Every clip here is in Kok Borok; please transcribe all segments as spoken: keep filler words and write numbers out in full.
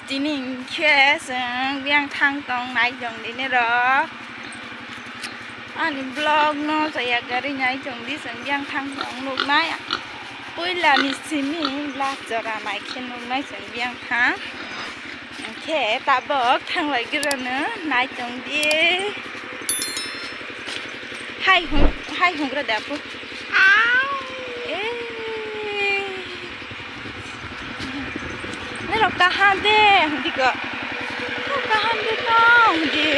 Tini hwnkhe chwng biyang thang tong nai tong dini rok. Ani vlog no chaya gari nai tong di, chwng biyang thang tong nuk nai. Puila ni simi last jora nai khe nuk nai chwng biyang thang. Hwnkhe tabok thang lai gira no nai tong di. Hai hung, hai hungra da pu. Eh. Norok kaham de, hindi ko. Norok kaham de tong, hindi.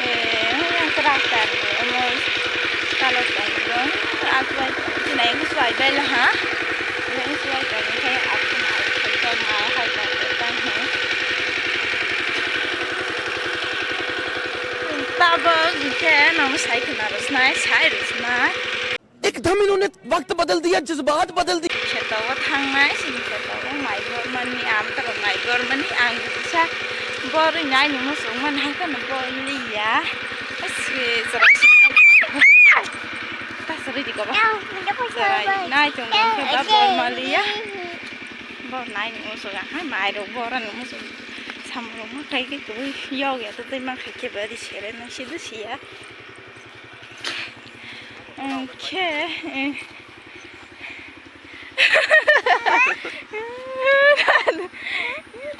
Eh, yang keras kan, omo, kalau tong, dong, aku, tinai, aku suai bai lah, ha? Yang suai kan, kayak aku, aku, aku, aku, aku, aku, aku, aku, Tabok hwnkhe nang sai khna rwsnai, sai rwsnai. एकदम इन्होंने वक्त बदल दिया, जज्बात बदल दिए। Kheto o thangnai, sini kheto o mai gormani, amtaro mai gormani, ang kisa borwi nai ni muchung mani hai phano borliya. Asri chwrai si. Tasari di koba. Chwrai nai tong khe ba bormaliya. Bor nai ni muchung ang hai mai rok bor ani muchung. Samung rok ma khai khe kwbui yok ya, tei ma khai khe ba di sere nai si do siya. Hwnkhe, eh,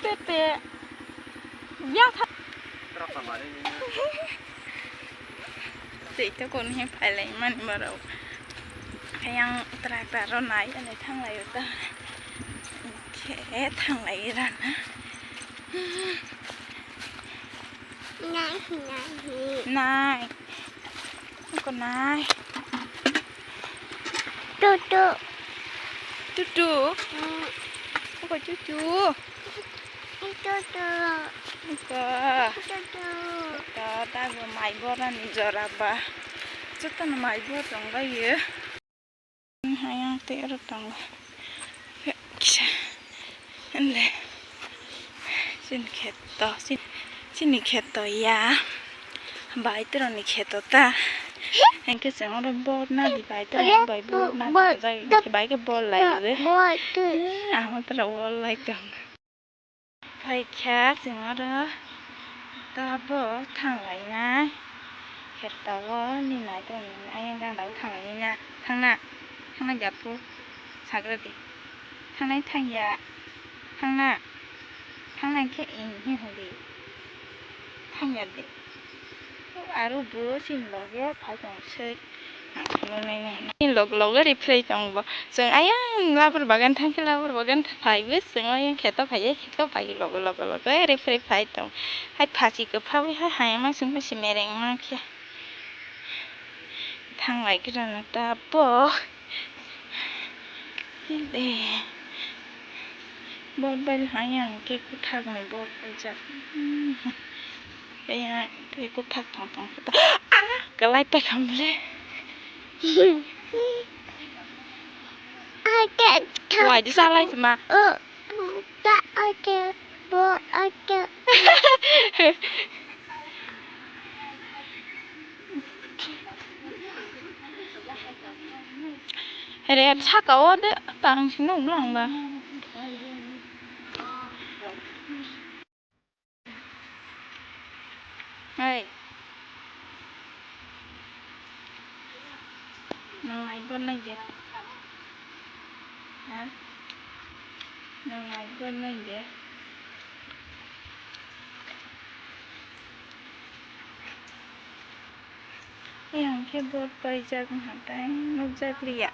tete, ya tha-, tei to kon he phailai mani borok. Ayang tra tra ro nai, ani thanglai o ta. Hwnkhe thanglai rana. Nai, nai. Nai. Oko nai. Tutu. Tutu. Mm. Oko tutu. Tutu. Oko. Tutu. Oko, tago mai borani jora ba. Jotono mai bor tonglaio. Hayang tei oro tongo. Kisa. Ande. Chini kheto, chini, chini kheto ya. Baitoroni kheto ta. Hwnkhe chwng oro bor nadi baitor bai bor nadi jai hwnkhe bai khe bor lai re. Amo tora bor lai tong. Phaikha chwng oro tabok thanglainai. Kheto o ni nai tong ayang gana o thanglainai na. Thangna, thangna japhu sagra di. Thangnai thangya. Thangna. Thangnai khe ing hi hodi. Thangya de. Aro bo chini loge phai tong se. Log log ri phlai tong bo. Chwng ayang labur bagan thang khe labur bagan phai bo. Chwng ayang kheto phai kheto phai log log log ri phlai phai tong. Hai phachi kwpha wi hai hayama chwng si mereng ma khe. Thanglai khe rana ta bo. Hile. Bor bai hai ang khe kwthak ni bor paijak. Kaya tei kwthak tong tong khe ta. Ah, kwlai pai kham le. Wai di salai ma. Bo ake. Red saka o de tang sino ulang ba. Hey. Nang nai gon nai de. Ha? Nang nai gon nai de. Yang khe bor paijak wngkha tei nukjak liya.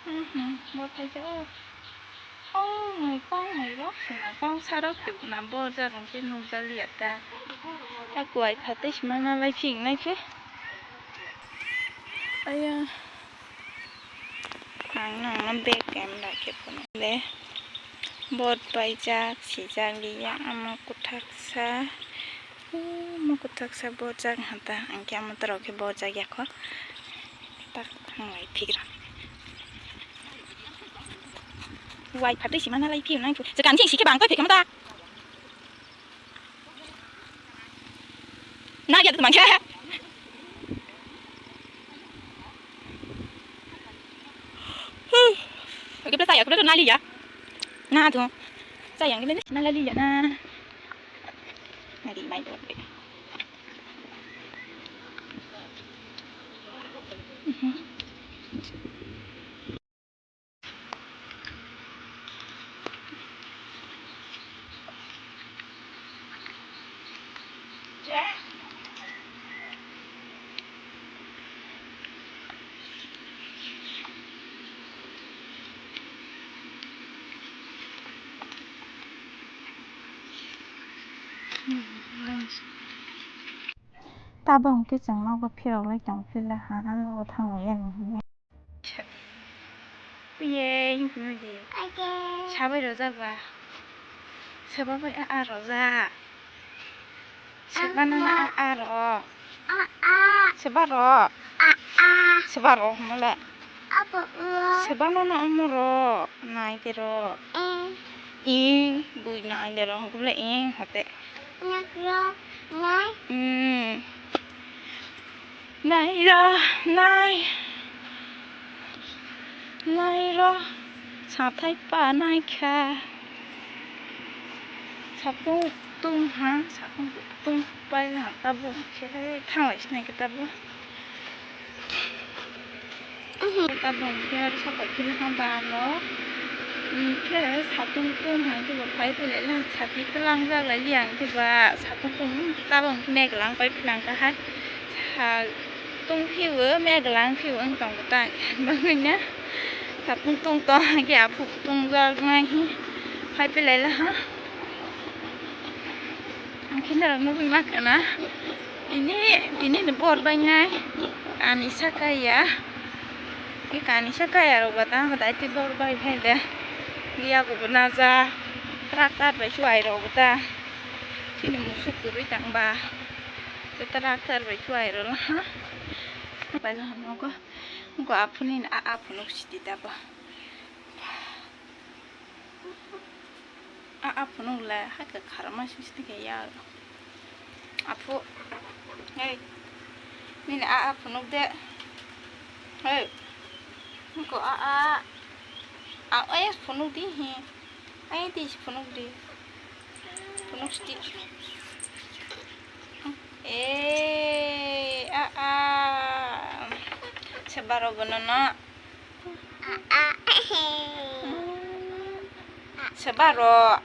Mhm, bo khaijak o. Kongmui, kongmui rok se na, kongsa rok tubuna bo jaga khe nukjak liya ta. Ta kuai kha tei sima ma bai phik nai khe. Aya. Ang nang no bag em da khe phano le. Bot paijak, sijak liya, amo kwthaksa. Omo kwthaksa bojak hata, ang khe amo tora khe bojak ya kho. Tak thanglai phikra. Wai phatwi sima nalai phikna nangkhe. Swkang sing sikhe bang koi phikma ta. Na ya tu mangkhe. Oke, plus Ya, kulo to nali ya. Na to. Sayang, ini nali ya na. Nali mai do. Tabuk hwnkhe chwng nogo phirok lai tong phila ha, ha nogo thang lai ya hinwi. Ye, hinwi di. Sabai rojak ba. Seba bai a, a rojak. Seba no a, a ro. Seba ro. Seba ro mole. Seba no no omo ro. Nai de ro. I bui nai de ro. Gule i hote. Nai ro, nai. Mm. Nai ro, nai. Nai ro. Sathai pa nai kha. Sapung tung ha, sapung tung pai ha, tabuk khe thanglai sinai khe tabuk. Tabuk khe aro sapai khe ha balo. Khe sapung tung ha khe bo pai phailai lang, sati twlang jak lai liya khe ba sapung tung tabuk khe meg lang pai phinang kha hai. Sa tung phiyo, meg lang phiyo wng tong khe ta bangwi na. Sapung tung tong ha khe aphuk tung jak nai hi pai phailai la ha. Ang khe norok nugwi ma kana. Ini, ini ni bor bai nai. Ani saka ya. Ki kani saka ya rok bata, bata iti bor bai phai de. Liya go bana ja. Tractor bai chuai rok bata. Chini musuk kwrwi tang ba. Tractor bai chuai rok la ha. Bai la ha nogo. Go aphuni a, aphunuk siti da ba. A, a phunuk le hai khe kharma sing sing khe ya. Aphu. Hey. Nini a, a phunuk de. Hey. Niko a, a. A, a phunuk di hi. Ai di phunuk di. Phunuk sti. Eh, a, a. Sebaro bono no. Seba ro.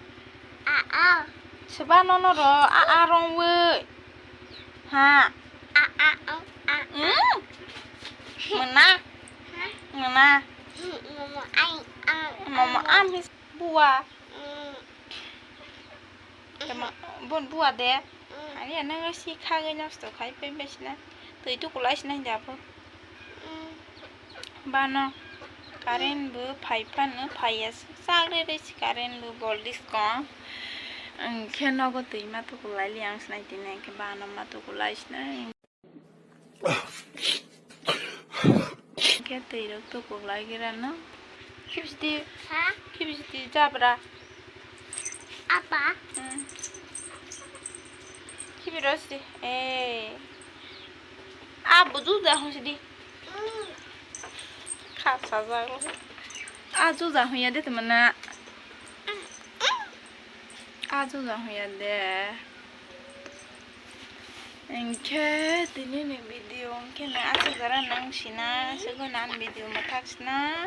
Seba nono ro. A, a rong wi. Ha. Mm. Mena. Mena. Momo am his bua. Tama bon bua de. Ani ana si khagai nosto khai pe besna. Twi tu kulai sina japo. Bano current bo phai phano phaiya, sagre re si current bo bol diskon. Ang khe nogo twi ma tuku lai li ang sinai tini, ang khe bano ma tuku lai sinai. Ang khe twi rok tuku lai gira no. Kibsdi, ha? Kibsdi jabra. Apa? Hmm. Kibiro si. Eh. A buju da hon sidi. Kha sajak. A juja huya de tuma na. A juja huya de. Engkhe tini ni video engkhe na asajara nang sina, sego nan video mathak sina.